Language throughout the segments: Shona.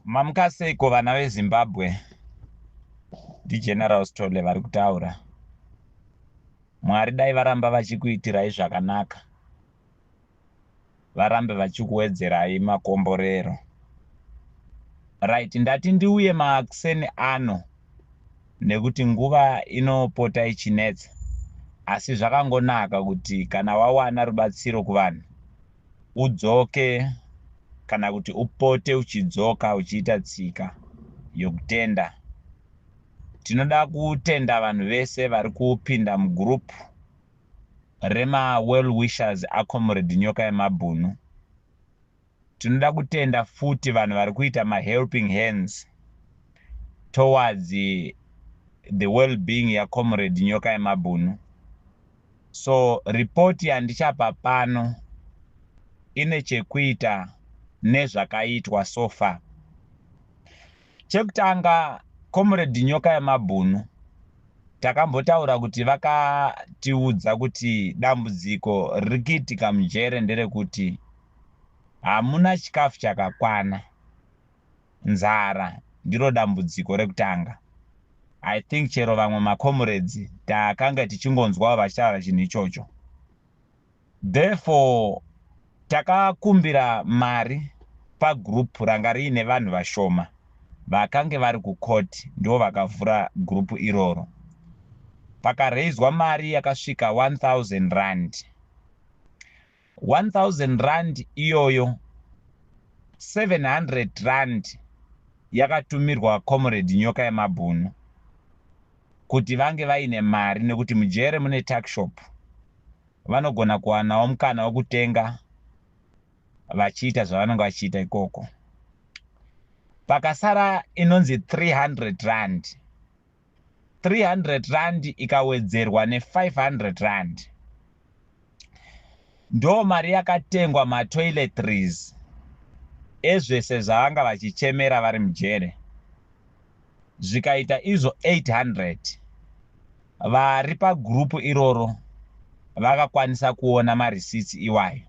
Mamukaseiko vana veZimbabwe, ndiGeneral Sithole vari kutaura. Mwari dai varamba vachikuitirai zvakanaka, varambe vachikuwedzerai makomborero. Right, ndati ndiuye makuseni ano nekuti nguva inopota ichinetsa, asi zvakangonaka kuti kana wawana rubatsiro kuvanhu udzoke kana kuti upote uchidzoka uchiita tsika yokutenda. Tinoda kutenda vanhu vese vari kupinda mugroup rema-well wishers aComrade Nyoka yemabhunu. Tinoda kutenda futi vanhu vari kuita mahelping hands towards the well-being yaComrade Nyoka yemabhunu. So ripoti yandichapa pano ine chekuita nezvakaitwa so far. Chekutanga, Comrade Nyoka yemabhunu takambotaura kuti vakatiudza kuti dambudziko riri kuitika mujere nderekuti hamuna chikafu chakakwana. Nzara ndiro dambudziko rekutanga. I think chero vamwe macomrades takanga tichingonzwawo vachitaura chinhu ichocho. Therefore takakumbira mari pagroup ranga riine vanhu vashoma vakange vari kukoti, ndo vakavhura gurupu iroro. Pakareizwa mari yakasvika 1000 rand. 1000 rand iyoyo, 700 rand yakatumirwa Comrade Nyoka yemabhunu kuti vange vaine mari, nekuti mujere mune tuckshop, vanogona kuwanawo mukana wekutenga vachiita zvavanenge vachiita ikoko. Pakasara inonzi 300 rand. 300 rand ikawedzerwa ne500 rand ndo mari yakatengwa matoiletries ezvese zvavanga vachichemera vari mujere, zvikaita izvo 800. Vari pagurupu iroro vakakwanisa kuona marisitsi iwayo,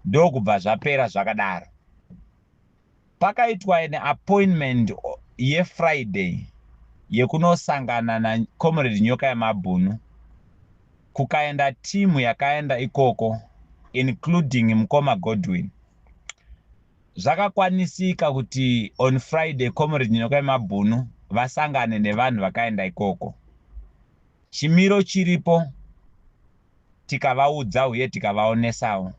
ndokubva zvapera zvakadaro. Pakaitwa an appointment yeFriday yekunosangana naComrade Nyoka yemabhunu. Kukaenda timu yakaenda ikoko, including mukoma Godwin. Zvakakwanisika kuti on Friday Comrade Nyoka yemabhunu vasangane nevanhu vakaenda ikoko. Chimiro chiripo tikavaudza uye tikavaonesawo.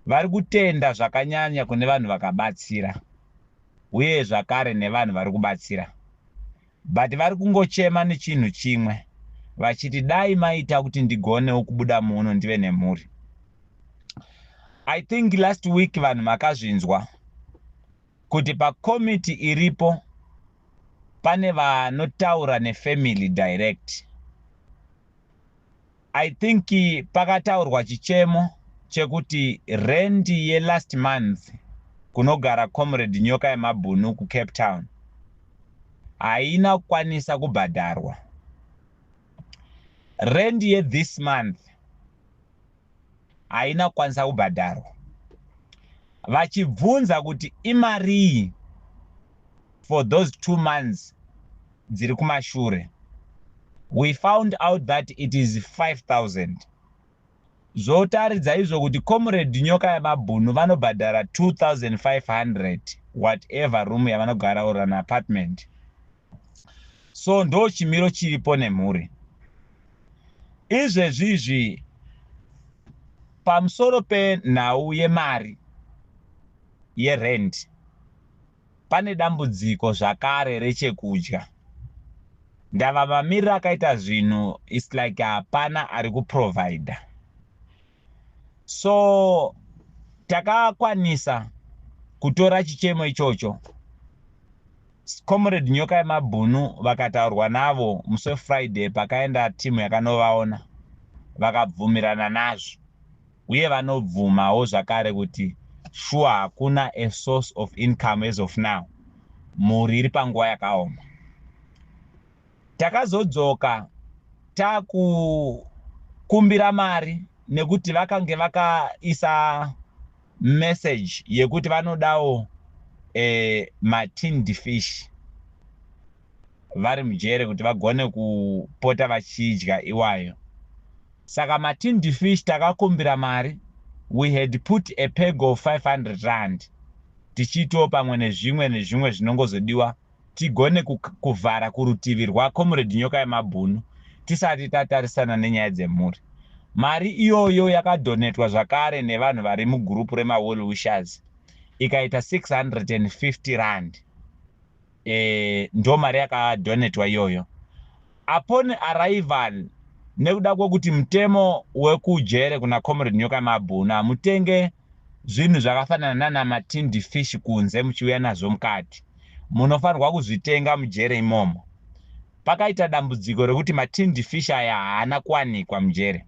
Vari kutenda zvakanyanya kune vanhu vakabatsira uye zvakare nevanhu vari kubatsira, but vari kungochema nechinhu chimwe vachiti dai maita kuti ndigonewo kubuda muno ndive nemhuri. I think last week vanhu makazvinzwa kuti pakomiti iripo pane vanotaura nefamily direct. I think pakataurwa chichemo chekuti rendi yelast month kunogara Comrade Nyoka yemabhunu kuCape Town haina kukwanisa kubhadharwa. Rendi yethis month haina kukwanisa kubhadharwa, vachibvunza kuti imarii for those 2 months dziri kumashure. We found out that it is 5000. Zvotaridza izvo kuti Comrade Nyoka yemabhunu vanobhadhara 2500 whatever room yavanogara or an apartment. So ndo chimiro chiripo nemhuri izvezvizvi. Pamusoro penhau yemari yerent, pane dambudziko zvakare rechekudya. Ndava mamiriro akaita zvinhu, it's like hapana ari kuprovida. So takakwanisa kutora chichemo ichocho. Comrade Nyoka yemabhunu vakataurwa navo musi weFriday. Pakaenda timu yakanovaona, vakabvumirana nazvo uye vanobvumawo zvakare kuti sure, hakuna a source of income as of now, mhuri iri panguva yakaoma. Takazodzoka takukumbira mari nekuti vakange vakaisa message yekuti vanodawo. matinned fish vari mujere kuti vagone kupota vachidya iwayo. Saka matinned fish takakumbira mari, we had put a peg of 500 rand, tichiitawo pamwe nezvimwe nezvimwe zvinongozodiwa tigone kuvhara kurutivi rwaComrade Nyoka Yemabhunu tisati tatarisana nenyaya dzemhuri. Mari iyoyo yakadonetwa zvakare nevanhu vari mugurupu remawell wishers, ikaita 650 rand. Ndo mari yakadonetwa iyoyo. Upon arrival, nekuda kwekuti mutemo wekujere kuna Comrade Nyoka Yemabhunu hamutenge zvinhu zvakafanana nana matinned fish kunze muchiuya nazvo mukati, munofanirwa kuzvitenga mujere imomo. Pakaita dambudziko rekuti matinned fish aya haana kuwanikwa mujere,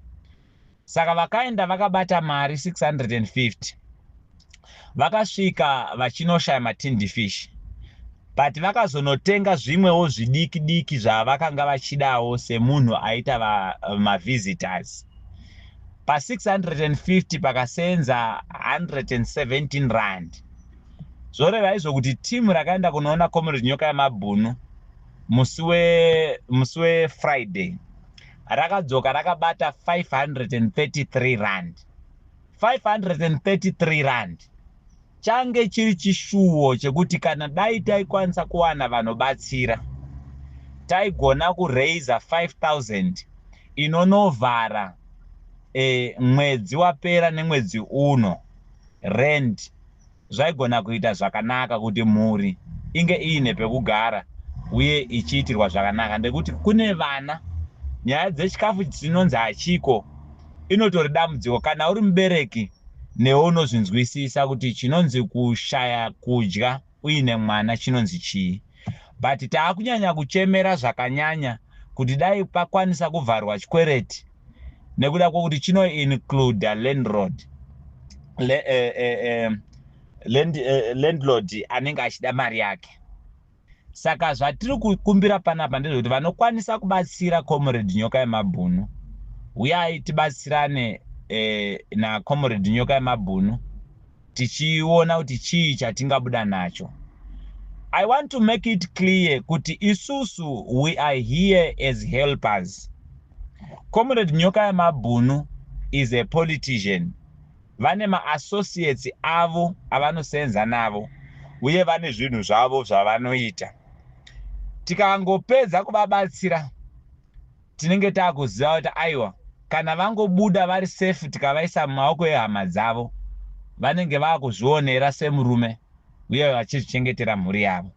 saka vakaenda vakabata mari 650, vakasvika vachinoshaya matinned fish, but vakazonotenga zvimwewo zvidiki diki zvavakanga vachidawo semunhu aita mavisitors. Pa650 pakasenza 117 rand. Zvoreva izvo kuti timu rakaenda kunoona Comrade Nyoka Yemabhunu musi weFriday rakadzoka rakabata 533 rand. 533 rand change chiri chishuwo chekuti kana dai taikwanisa kuwana vanobatsira, taigona kureisa 5000 inonovhara mwedzi wapera nemwedzi uno rent. Zvaigona kuita zvakanaka kuti mhuri inge iine pekugara uye ichiitirwa zvakanaka, ndekuti kune vana. Nyaya dzechikafu chinonzi hachiko inotori dambudziko. Kana uri mubereki, newe unozvinzwisisa kuti chinonzi kushaya kudya uine mwana chinonzi chii. But taakunyanya kuchemera zvakanyanya kuti dai pakwanisa kuvharwa chikwereti, nekuda kwokuti chinoincluda landlord le, eh, eh, eh, land, eh, landlord anenge achida mari yake. Saka zvatiri kukumbira panapa ndezvekuti vanokwanisa kubatsira Comrade Nyoka Yemabhunu, uyai tibatsirane naComrade Nyoka Yemabhunu, tichiona kuti chii chatingabuda nacho. I want to make it clear kuti isusu we are here as helpers. Comrade Nyoka Yemabhunu is a politician. Vane maassociates avo avanosenza navo uye vane zvinhu zvavo zvavanoita. Tikangopedza kuvabatsira, tinenge taakuziva kuti aiwa, kana vangobuda vari safe, tikavaisa mumaoko ehama dzavo, vanenge vaakuzvionera semurume uye vachizvichengetera mhuri yavo.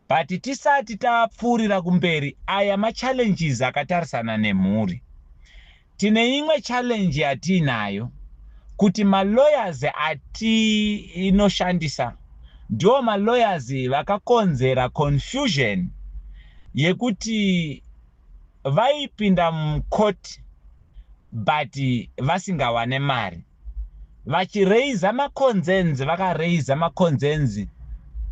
But tisati tapfuurira kumberi, aya machallenges akatarisana nemhuri. Tine imwe challenge yatiinayo kuti malawyers atinoshandisa ndiwo malawyers vakakonzera confusion yekuti vaipinda mukoti but vasingawane mari, vachireisa maconcerns. Vakareisa maconcerns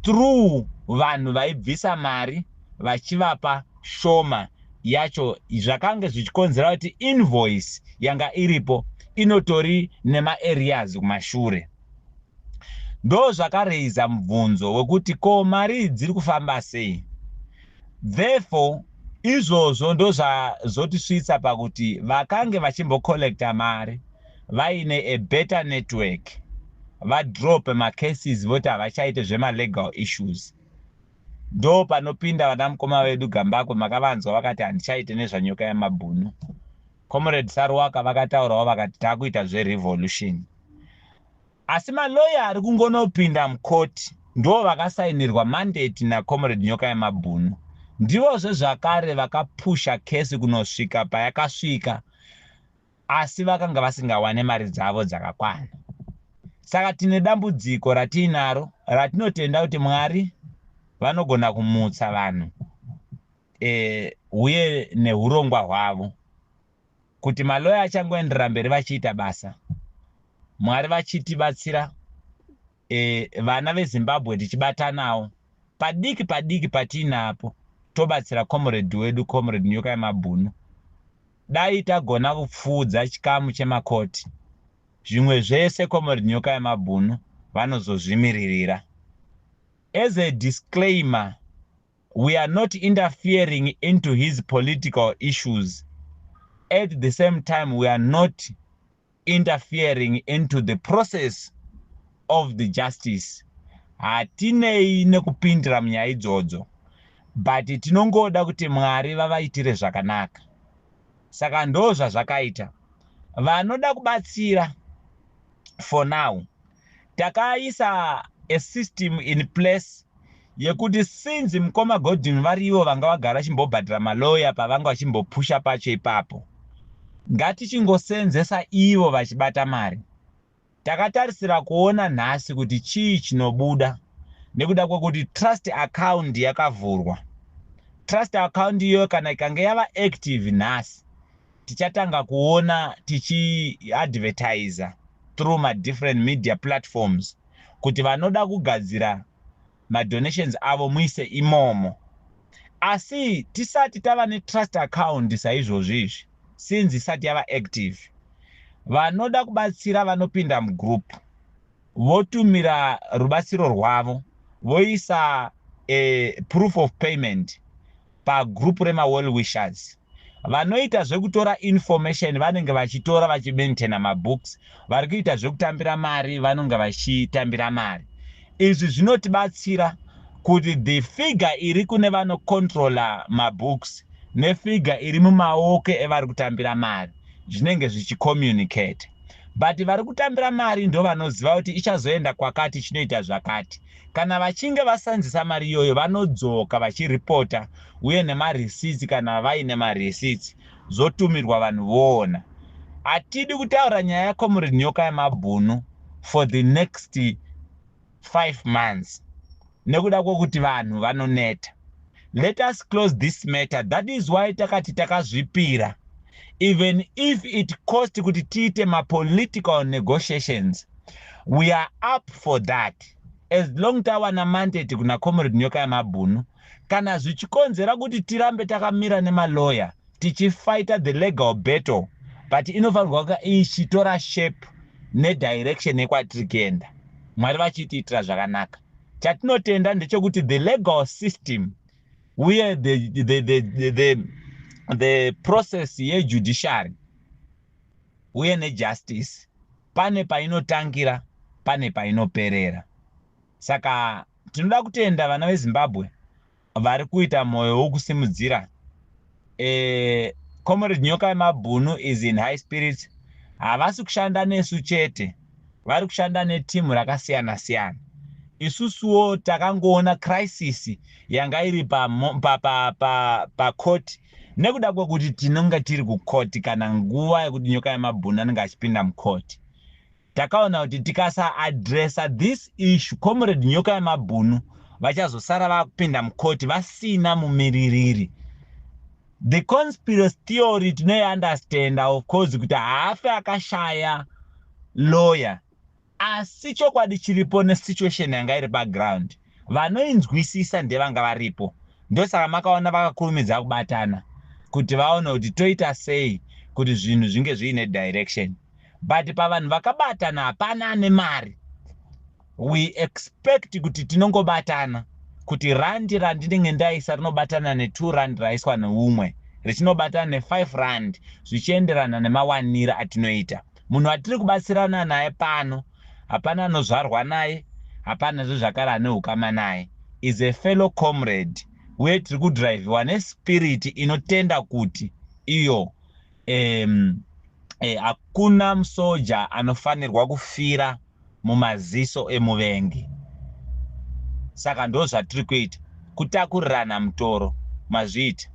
through vanhu vaibvisa mari vachivapa shoma yacho, zvakange zvichikonzera kuti invoice yanga iripo inotori nemaarrears kumashure. Ndo zvakareisa mubvunzo wekuti ko mari dziri kufamba sei? Therefore izvozvo ndo zvazotisvitsa pakuti vakange vachimbocollecta mari vaine a better network vadrope macases, voti havachaite zvemalegal issues. Ndo panopinda vana mukoma vedu Gambakwe, makavanzwa vakati handichaite nezvaNyoka Yamabhunu. Comrade Saruwaka vakataurawo vakati taakuita zverevolution, asi maloya ari kungonopinda mukoti ndo vakasainirwa mandate naComrade Nyoka Yamabhunu, ndivozve zvakare vakapusha kesi kunosvika payakasvika, asi vakanga vasingawane mari dzavo dzakakwana. Saka tine dambudziko ratiinaro ratinotenda kuti Mwari vanogona kumutsa vanhu uye neurongwa hwavo kuti maloya achangoenderera mberi vachiita basa, Mwari vachitibatsira, vana veZimbabwe tichibatanawo padiki padiki patiinapo, tobatsira comrade wedu, Comrade Nyoka Yemabhunu. Dai tagona kupfuudza chikamu chemakoti, zvimwe zvese Comrade Nyoka Yemabhunu vanozozvimiririra. As a disclaimer, we are not interfering into his political issues. At the same time, we are not interfering into the process of the justice. Hatinei nekupindira munyaya idzodzo, but tinongoda kuti Mwari vavaitire zvakanaka. Saka ndo zvazvakaita. Vanoda kubatsira, for now takaisa a system in place yekuti since mukoma Godwin varivo vanga vagara vachimbobhadhara maloya pavanga vachimbopusha pacho ipapo, ngatichingosenzesa ivo vachibata mari. Takatarisira kuona nhasi kuti chii chinobuda nekuda kwekuti trust account yakavhurwa. Trust account iyoyo kana ikange yava active nhasi, tichatanga kuona tichiadvertisa through madifferent media platforms kuti vanoda kugadzira madonations avo muise imomo. Asi tisati tava netrust account saizvozvo izvi, since isati yava active, vanoda kubatsira vanopinda mugroup, votumira rubatsiro rwavo, voisa proof of payment pagroup remawell wishers. Vanoita zvekutora information vanenge vachitora, vachimaintaina mabooks. Vari kuita zvekutambira mari vanonge vachitambira mari. Izvi zvinotibatsira kuti the figure iri kune vanocontrola mabooks nefigure iri mumaoko evari kutambira mari zvinenge zvichicommunicate. But vari kutambira mari ndo vanoziva kuti ichazoenda kwakati, chinoita zvakati. Kana vachinge vasanzisa mari iyoyo, vanodzoka vachiripota uye nemareceipts. Kana vaine mareceipts, zotumirwa vanhu voona. Hatidi kutaura nyaya yaComrade Nyoka Yemabhunu for the next 5 months nekuda kwokuti vanhu vanoneta. Let us close this matter. That is why takati takazvipira, even if it cost kuti tiite mapolitical negotiations, we are up for that, as long tawana mandate kuna Comrade Nyoka Yemabhunu. Kana zvichikonzera kuti tirambe takamira nemaloya tichifighta the legal battle, but inofanirwa kunge ichitora shape nedirection yekwatiri kuenda, Mwari vachitiitira zvakanaka. Chatinotenda ndechekuti the legal system uye the process yejudiciary uye nejustice, pane painotangira, pane painoperera. Saka tinoda kutenda vana veZimbabwe vari kuita mwoyo wokusimudzira. Comrade Nyoka Yemabhunu is in high spirits. Havasi kushanda nesu chete, vari kushanda netimu rakasiyana siyana. Isusuwo takangoona crisis yanga iri pacourt pa, pa, pa nekuda kwekuti tinonge tiri kukoti kana nguva yekuti Nyoka Yemabhunu anenge achipinda mukoti. Takaona kuti tikasaadressa this issue, Comrade Nyoka Yemabhunu vachazosara vakupinda mukoti vasina mumiririri. The conspiracy theory tinoiunderstanda, of course, kuti haafe akashaya lawyer, asi chokwadi chiripo nesituation yanga iri paground, vanoinzwisisa ndevanga varipo. Ndosaka makaona vakakurumidza kubatana kuti vaone kuti toita sei kuti zvinhu zvinge zviine direction. But pavanhu vakabatana hapana ane mari. We expect kuti tinongobatana kuti randi randinenge ndaisa rinobatana ne2 rand raiswa neumwe, richinobatana ne5 rand, zvichienderana nemawaniro atinoita. Munhu atiri kubatsirana naye pano hapana anozvarwa naye, hapana zvezvakare ane ukama naye, is a fellow comrade, uye tiri kudhiraivhiwa nespirit inotenda kuti iyo hakuna musoja anofanirwa kufira mumaziso emuvengi. Saka ndo zvatiri kuita, kutakurirana mutoro. Mazviita.